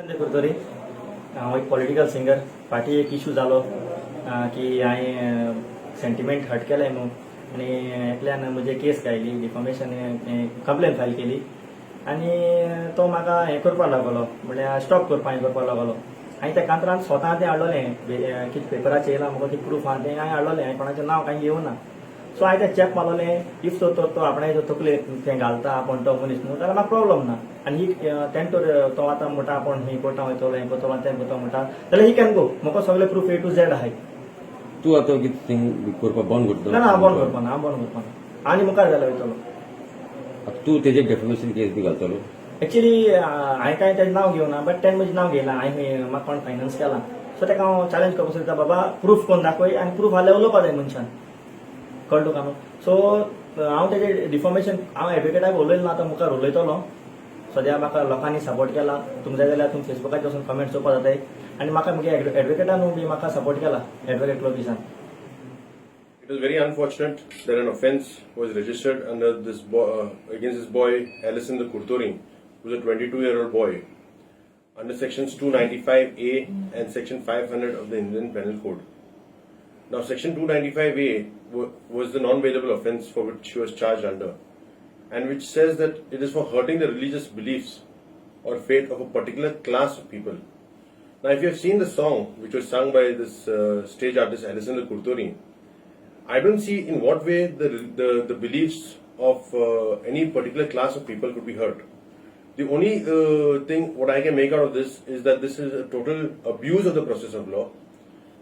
करतरी हांव एक political singer. फाटीं एक इशू जालो की हांवें सेंटिमेंट हर्ट केलें न्हू आनी एकल्यान म्हजे केस घायली, डिफॉमेशन कंप्लेन फायल केली आनी तो म्हाका हें करपाक लागलो, म्हणल्यार स्टॉप करपाक हें करपाक लागलो. हांवें त्या कांतरान स्वता तें हाडलोलें, कितें पेपराचेर येयलां म्हाका कितें प्रूफ आहा तें हांवें हाडलोलें. हांवें कोणाचें नांव कांय घेवना. सो हांवें तें चेप मारलोलें. If तो तो तो आपणाचे तकलेर तें घालता आपूण तो मनीस न्हू जाल्यार म्हाका प्रॉब्लम ना. आनी ही तेणें तर तो आतां म्हणटा आपूण हें कोर्टां वयतलो, हें करतलो, तें करतलो म्हणटा जाल्यार he can go. म्हाका सगळे प्रूफ ए टू झॅड आहाय. तूं आतां कितें थिंग करपाक बंद करता? ना ना, हांव बंद करपाना, हांव बंद करपाना आनी मुखार जाल्यार वयतलो. आतां तूं तेजेर डेफेमेशन केस बी घालतलो? एक्चुली हांवें कांय तेजें नांव घेवना, बट तेणें म्हजें नांव घेयलां, हांवें म्हाका कोण फायनान्स केलां. सो ताका हांव चॅलेंज करपाक सोदता, बाबा प्रूफ कोन्न दाखय आनी प्रूफ आहल्यार उलोवपा जाय मनशान, कळ्ळें तुका न्हू? सो हांव तेजें डिफॉमेशन हांव एडवोकेटाक उलयलो ना, आतां मुखार उलयतलो. सद्या म्हाका लोकांनी सपोर्ट केला. तुमकां जाय जाल्यार तुमी फेसबुकाचेर वचून कमेंट चोवपा जाताय. आनी म्हाका मुगे एडवोकेटानूय बी म्हाका सपोर्ट केला, advocate क्लोबिसान. It was very unfortunate that an offence was registered under this against this boy Alison the Curtorim, who is a 22-year-old boy, under sections 295A and section 500 of the Indian Penal Code. Now, section 295A was the non-bailable offence for which he was charged under, and which says that it is for hurting the religious beliefs or faith of a particular class of people. Now, if you have seen the song which was sung by this stage artist Alison the Curtorim, I don't see in what way the beliefs of any particular class of people could be hurt. The only thing what I can make out of this is that this is a total abuse of the process of law.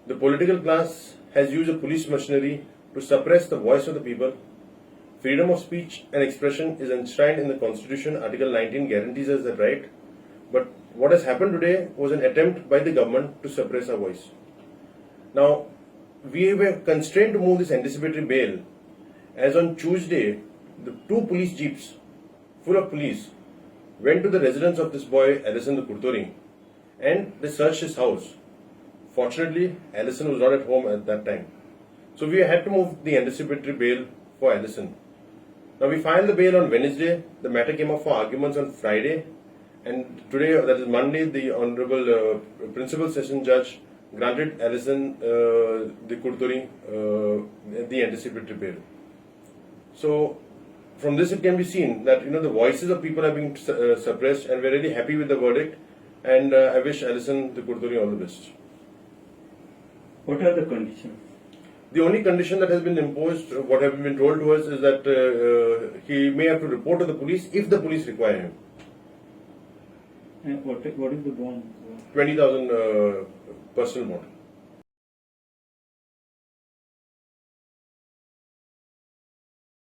The political class has used a police machinery to suppress the voice of the people. Freedom of speech and expression is enshrined in the Constitution. Article 19 guarantees us that right. But what has happened today was an attempt by the government to suppress our voice. Now, we were constrained to move this anticipatory bail as on Tuesday, the two police jeeps full of police went to the residence of this boy, Alison the Curtorim, and they searched his house. Fortunately, Alison was not at home at that time. So we had to move the anticipatory bail for Alison. Now we filed the bail on Wednesday. The matter came up for arguments on Friday, and today, that is Monday, the Honorable Principal Session Judge granted Alison the Curtorim the anticipatory bail. So, from this it can be seen that the voices of people are being suppressed, and we're really happy with the verdict. And I wish Alison the Curtorim all the best. What are the conditions? The only condition that has been imposed, what have been told to us, is that he may have to report to the police if the police require him. And what is the bond? 20,000 personal bond.